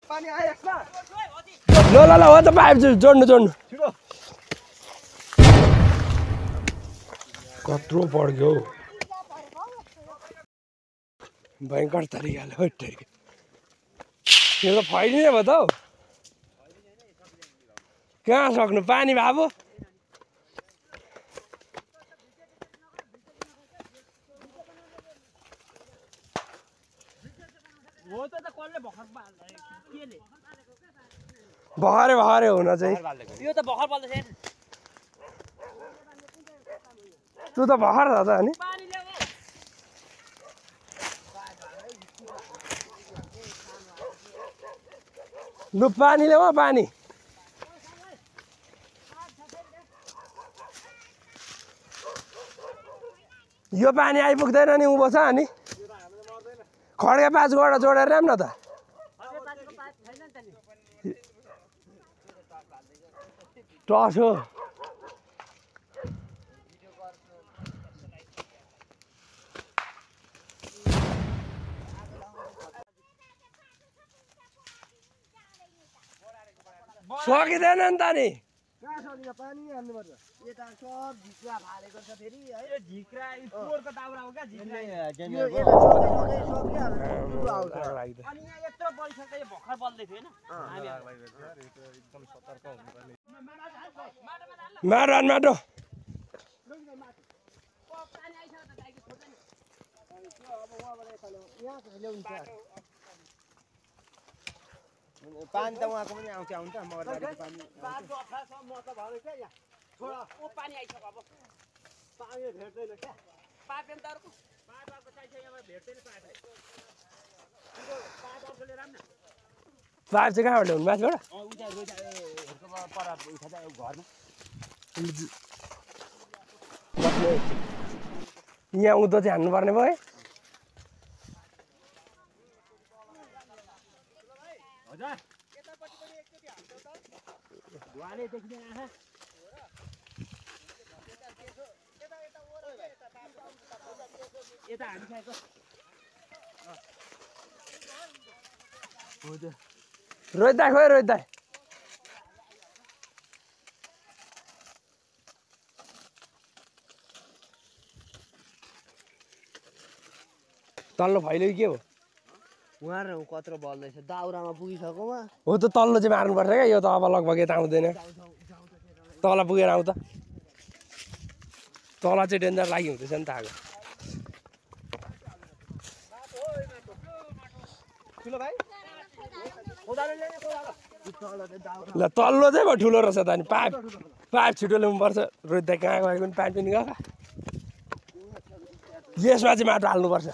ल ल ल हो त पाइप जोड्नु कत्रो पड्क्यो भयङ्कर तरिकाले यो त फैलिने भयो त हौ कहाँ सक्नु पानी बाबु भखरे हुन चाहिँ यो त भखर बल्दैछ तँ त भखर छ त अनि लु पानी ल्याऊ पानी यो पानी आइपुग्दैन नि उँभो छ अनि खड्के पाँच गोडा जोडेर ल्याऊँ न त टस हो सकिँदैन नि त नि पानी हाल्नुपर्छ यता सब झिक्रा फालेको छ फेरि है झिक्रा पोरको दाउरा हो क्या झिक्रा अनि यहाँ यत्रो बढिसक्यो यो भर्खर बल्दै थियो हैन एकदम सतर्क हुनुपर्ने माटो पानी त उहाँको पनि आउँछ मगरबारीको पानी पानी आइसक्यो अब पानी भेट्दैन क्या पाइपको चाहिन्छ यहाँ भेट्दैन पाइप चाहिँ कहाँबाट ल्याउनु माथिबाट यहाँ उँधो चाहिँ हान्नुपर्ने भयो है रोहित दाइ खोइ रोहित दाइ तल्लो फैल्यो के हो उहाँ कत्रो बल्दैछ दाउरामा पुगिसकोमा हो त तल्लो चाहिँ मार्नुपर्छ क्या यो त अब लगभग यता आउँदैन तल पुगेर आउँ त तल चाहिँ डेन्जर लागि हुँदैछ नि त आगो ल तल्लो चाहिँ भयो ठुलो रहेछ त अनि पाइप छिटो ल्याउनुपर्छ रोहित दाइ कहाँ गएको पनि पाइप पनि गएको यसमा चाहिँ माटो हाल्नुपर्छ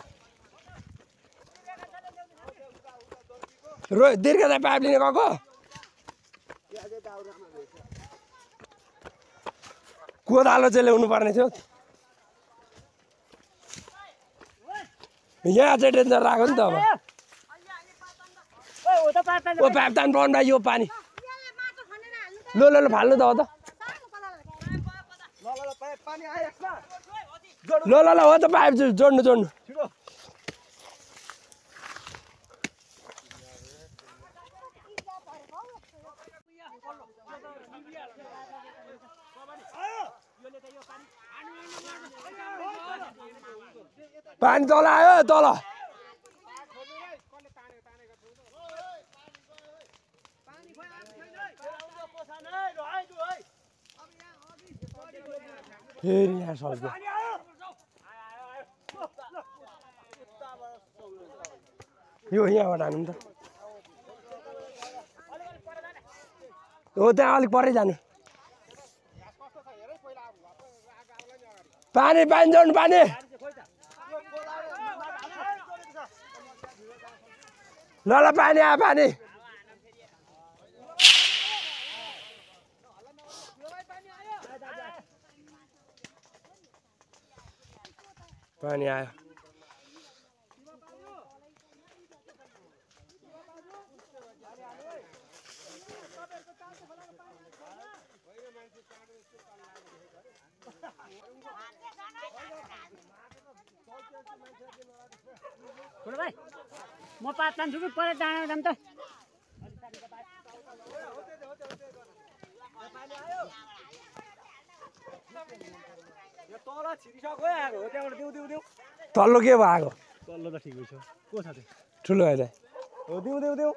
रोहित दीर्घ दाइ पाइप लिन गएको कोदालो चाहिँ ल्याउनु पर्ने थियो यहाँ चाहिँ डेन्जर लाग्यो नि त अब ओ पाइप तान पाउनु भाइ यो पानी ल फाल्नु त हो त ल हो त पाइप जोड्नु पानी तल आयो तल फेरि यहाँ सर्क्यो यो यहाँबाट हानु त हो त्यहाँ अलिक परै जानु पानी जोड्नु पानी ल पानी आयो पानी पानी आयो म पात तान्छु कि परे जान त छिरिसक्यो आएको हो त्यहाँबाट दिउ दिउ दिउ तल्लो के भएको तल्लो त ठिकै छ को छ त्यो ठुलो अहिले हो दिउ दिउ दिउ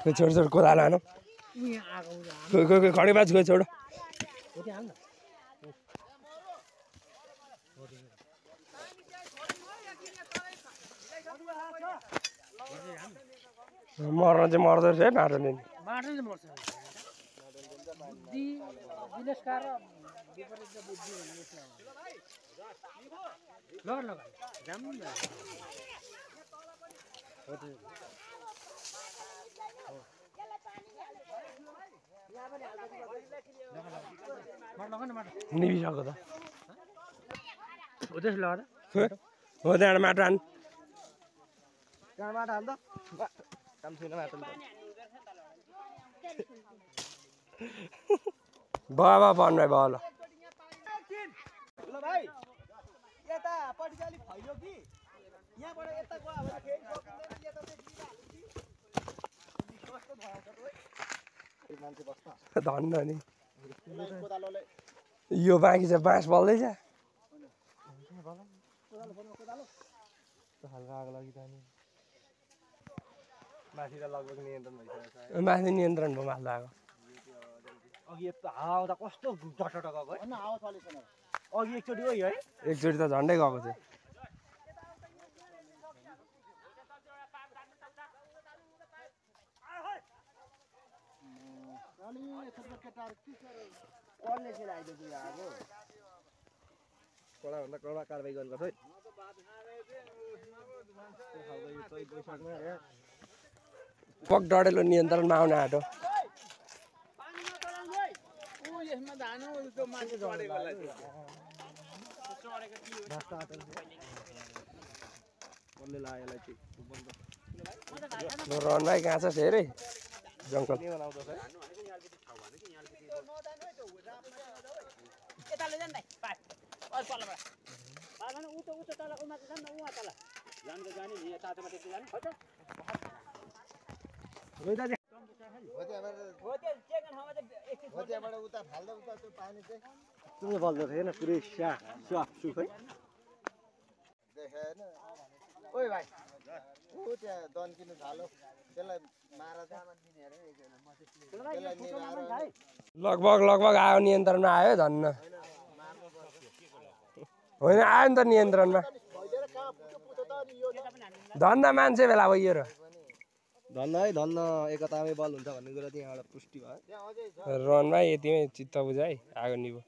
कोही छोड छोड कोदालो हानु कोही कोही कोही खडे बाज कोही छोड मर्न चाहिँ मर्दो रहेछ है माटोले नि माटोले मर्छ बुद्धि विनाशकार र विपरीत बुद्धि भन्ने यसमा लगा लगा जाम निभिसक्यो त हो त्यसो लगा हो त्यहाँबाट माटो हान कहाँबाट हाल त काम छैन माटो बाबा भन्नु भयो ल ल भाइ यतापट्टि चाहिँ अलिक फैलो कि यहाँबाट यता गयो भने फेरि सकिँदैन यता चाहिँ मान्छे बस्छ धन्न नि कोदालोले यो बाँकी चाहिँ बाँस बल्दैछ हल्का आगो लागि त नि माथि त लगभग नियन्त्रण भइसकेको छ माथि नियन्त्रण भयो माथि आएको अघि यस्तो हावा आउँदा कस्तो टटट गएको है हावा चलेको छैन अघि एकचोटि हो है एकचोटि त झन्डै गएको थियो कसले चाहिँ आइदिएको यो आगो कडाभन्दा कडा कारवाही गर्नुपर्छ है पक डढेलो नियन्त्रणमा आउन आँटो रन भाइ कहाँ छ हेरे जङ्गल यता लैजान भाइ पाइ अझ तलबाट पाइ उ त तल उ माथि जान न उहाँ तल जानु त जाने नि यता माथि जाने हो त हो त्यो चेकन ठाउँमा चाहिँ एकछिन उता फाल्दा उता त्यो पानी चाहिँ बल्दो थिएन पुरै साफ सुफ है देखेन ओइ भाइ ऊ त्यहाँ दन्किनु थाल्यो त्यसलाई मार लगभग आयो नियन्त्रणमा आयो धन्न होइन आयो नि त नियन्त्रणमा धन्न मान्छे भेला भइयो र धन्न है धन्न एकतामै बल हुन्छ भन्ने कुरा चाहिँ यहाँबाट पुष्टि भयो रन भाइ यतिमै चित्त बुझाइ आगो निभो